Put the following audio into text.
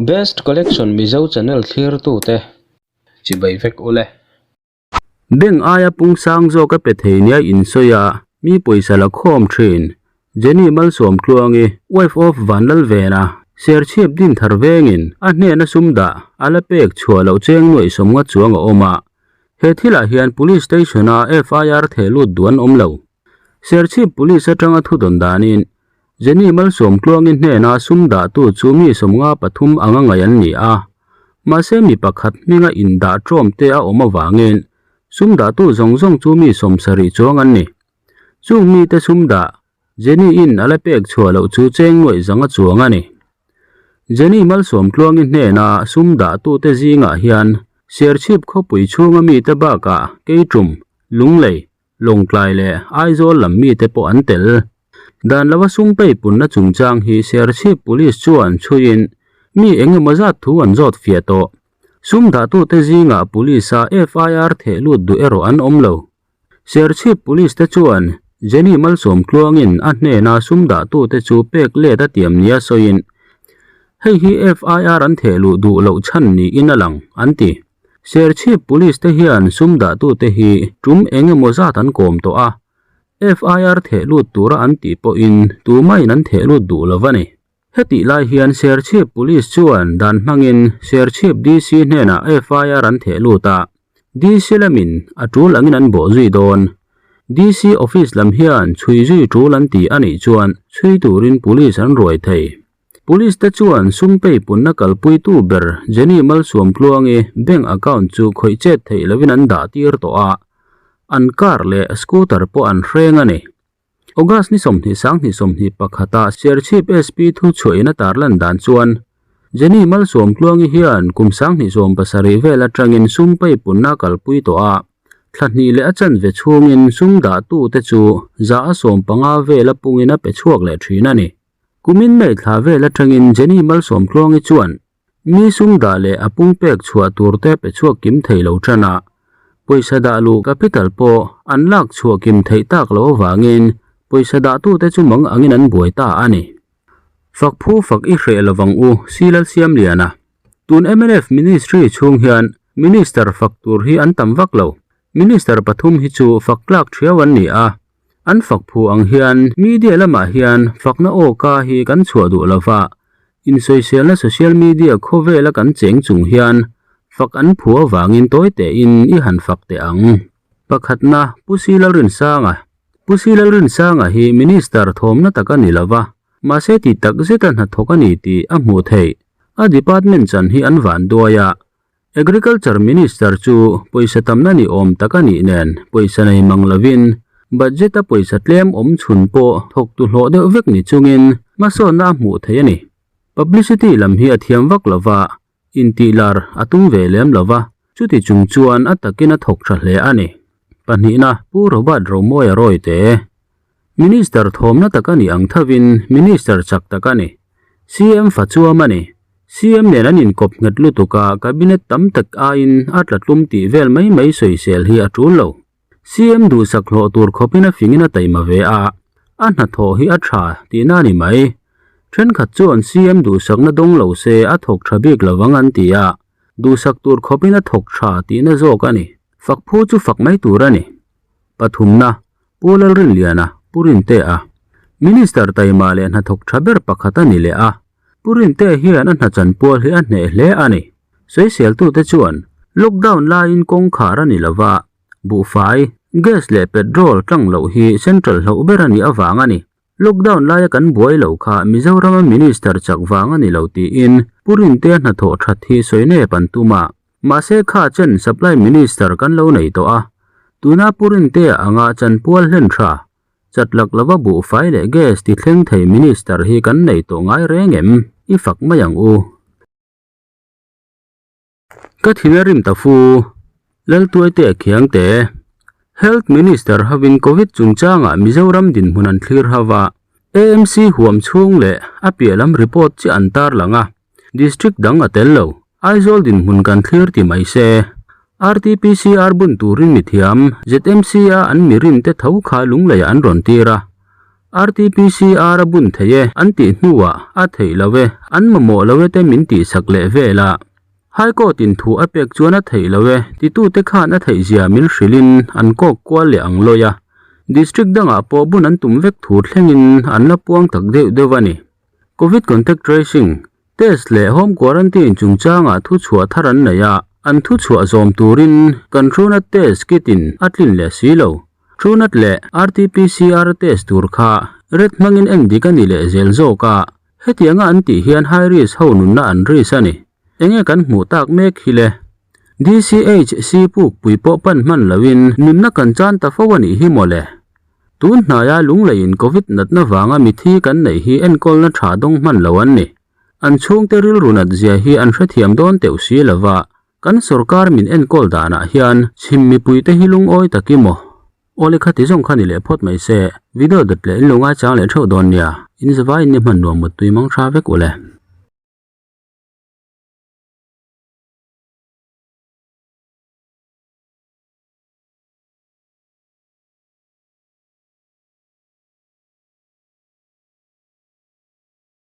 Best Collection Mizo channel thlirtute chibai vek ule. Bank aia pung sang zawk a pe thei nia insawi a, mi pawisa la khawm thin. Jenny Malsawmtluangi, wife of Vanlalvena, Serchhip Dinthar vengin a hnena sum dah a la pek chhuah loh cheng nuaih sawmnga chuang a awm a. He thilah hian Police Station-a FIR theh lut duh an awm lo. Serchhip Police atanga thudawn danin Jenny Malsawmtluangi hnena sum dahtu chu mi 53 anga ngaih an ni a, mahse mi pakhat hminga indah ṭawm te a awm avangin sum dahtu zawng zawng chu mi 70 chuang an ni. Chung mite sum dah Jenny-in a la pek chhuah loh chu cheng nuaih zanga chuang a ni. Jenny Malsawmtluangi hnena sum dahtute zingah hian Serchhip khawpui chhunga mite bakah Keiṭum, Lunglei, Lawngtlai leh Aizawl lam mite pawh an tel. Dan lova sum pei punna chungchang hi Serchhip Police chuan chhuiin mi eng emaw zat thu an zawt fiah tawh. Sum dahtute zingah Police-a FIR theh lut duh erawh an awm lo. Serchhip Police te chuan Jenny Malsawmtluangin a hnena sum dahtute chu pek let a tiam nia sawiin hei hi FIR an theh luh duh loh chhan niin a lang, an ti. Serchhip Police te hian sum dahtute hi tum eng emaw zat an kawm tawh a, FIR theh lut tura an tih pawhin tumahin an theh lut duh lo a ni. Hetih lai hian Serchhip Police chuan dan hmangin Serchhip DC hnenah FIR an theh lut a, DC lamin a tul angin an bawh zui dawn. DC office lam hian chhui zui tul an ti a nih chuan chhui turin Police an ruai thei. Police te chuan sum pei punna kalpuitu ber Jenny Malsuamtluangi bank account chu khawih chet theih lovin an dah tir tawh a, an car leh scooter pawh an hreng a ni. August ni 20 sanghnih 21 a Serchhip SP thu chhuahin a tarlan dan chuan Jenny Malsuamtluangi hian kum sanghnih 17 vel atangin sum pei punna a kalpui tawh a, thla hnih leh a chanve chhungin sum dahtute chu 115 vel a pungin a pe chhuak leh thin a ni. Kumin May thla vel atangin Jenny Malsawmtluangi chuan mi sum dah leh a pung pek chhuah tur te pe chhuak kim thei lo tan a, pawisa dah luh capital pawh an lak chhuah kim theih tak loh avangin pawisa dahtute chu mang angin an buai ta a ni. Fak phu fak i hreh lovang u Si Lalsiamliana. Tun mnf Ministry chhung hian Minister fak tur hi an tam vak lo. Minister pathum hi chu fak tlak thiau an ni a. An fak phu ang hian media lamah hian fakna aw ka hi kan chhuah duh lova, insawiselna social media khawvela kan cheng chung hian fak an phu avangin tawi tein i han fak teh ang. Pakhatna, Pu Si Lalrinsanga Pu Si Lalrinsanga hi Minister thawmna tak a ni lova, mahse ti tak zeta hnathawk a ni tih a hmuh theih. A department chan hi an vanduai a, Agriculture Minister chu pawisa tamna ni awm tak a nih nen pawisa nei mang lovin budget a pawisa tlem awm chhun pawh thawktu hlawh deuh vek ni chungin hmasawnna a hmuh theih a ni. Publicity lam hi a thiam vak lova, intih lar a tum ve lem lova, chuti chung chuan a takin a thawk tha hle a ni. Pahnihna, Pu Robert Romawia Rawite, Minister thawmna tak a nih ang thovin Minister chak tak a ni. CM fa chuam a ni. CM nen an inkawp nghet lutuk a, Cabinet tam tak aiin a tla tlum tih vel mai mai sawisel hi a tul lo. CM duhsak hlawh tur khawpin a fingin a taima ve a, a hnathawh hi a tha tihna a ni mai. Thenkhat chuan CM duhsakna dawng lo se a thawk tha bik lovang an ti a, duhsak tur khawpin a thawk tha tihna zawk a ni. Fak phu chu fak mai tur a ni. Pathumna, Pu Lalrinliana, Pu Rintea, Minister taima leh hnathawk tha ber pakhat a ni leh a, Pu Rintea hian a hna chanpual hi a hneh hle a ni. Sawiseltute chuan lockdown laiin kawngkhar a ni lova, buhfai, gas leh petrol tlang loh hi central hloh ber a nih avang a ni. Lockdown laia kan buai lo kha Mizorama Minister chak vang a ni lo tiin Pu Rintea hnathawh that hi sawi nep an tum a. Mahse kha chen Supply Minister kan lo nei tawh a, tuna Pu Rintea anga chanpual hlen tha, chat lak lova buhfai leh gas ti thleng thei Minister hi kan nei tawh ngai reng em? I fak mai ang u. Ka thin a rim ta fu. Laltuaite a khiang te. Health Minister hovin Covid chungchangah Mizoram dinhmun an thlir ho va, AMC huam chhung leh a piah lam report chiah an tarlang a. District dang a tel lo. Aizawl dinhmun kan thlir ti mai se. RTPCR bun turin mithiam ZMC a an mirin te tho kha lungleiah an rawn tir a. RTPCR a bun thei e an tih hnuah a theih lo e, an mamawh lo e te min tihsak leh vel a. High Court in thu a pek chuan a theih lo e titute khan a theih zia min hrilhin an kawk kual leh ang lawi a. District dangah pawh bun an tum vek thu thlengin an la puang tak deuh deuh a ni. Covid contact tracing, test leh home quarantine chungchangah thuchhuah thar an nei a, an thuchhuah zawm turin kan Truenat test kit in a tlin leh si lo. Truenat leh RTPCR test tur kha ret hmangin en dik a ni leh zel zawk a, hetianga an tih hian high risk ho nunna an risk a ni. Enge kan hmuh tak mek hi le? DCHC pukpui pawh pan hman loin nunna kan chan ta fo a nih hi mawle. Tun hnaia lungleiin Covid natna vanga mithi kan neih hi enkawlna tha dawng hman lo an ni. An chhungte rilru nat zia hi an hrethiam dawn teuh si lova, kan sorkar min enkawl danah hian chhim mipuite hi lungawi tak i maw? Aw le khati zawng kha ni leh phawt mai se, video dawt leh in lo ngaichang leh theuh dawn nia, in zavai in ni hman nuam mutpui mang tha vek u le.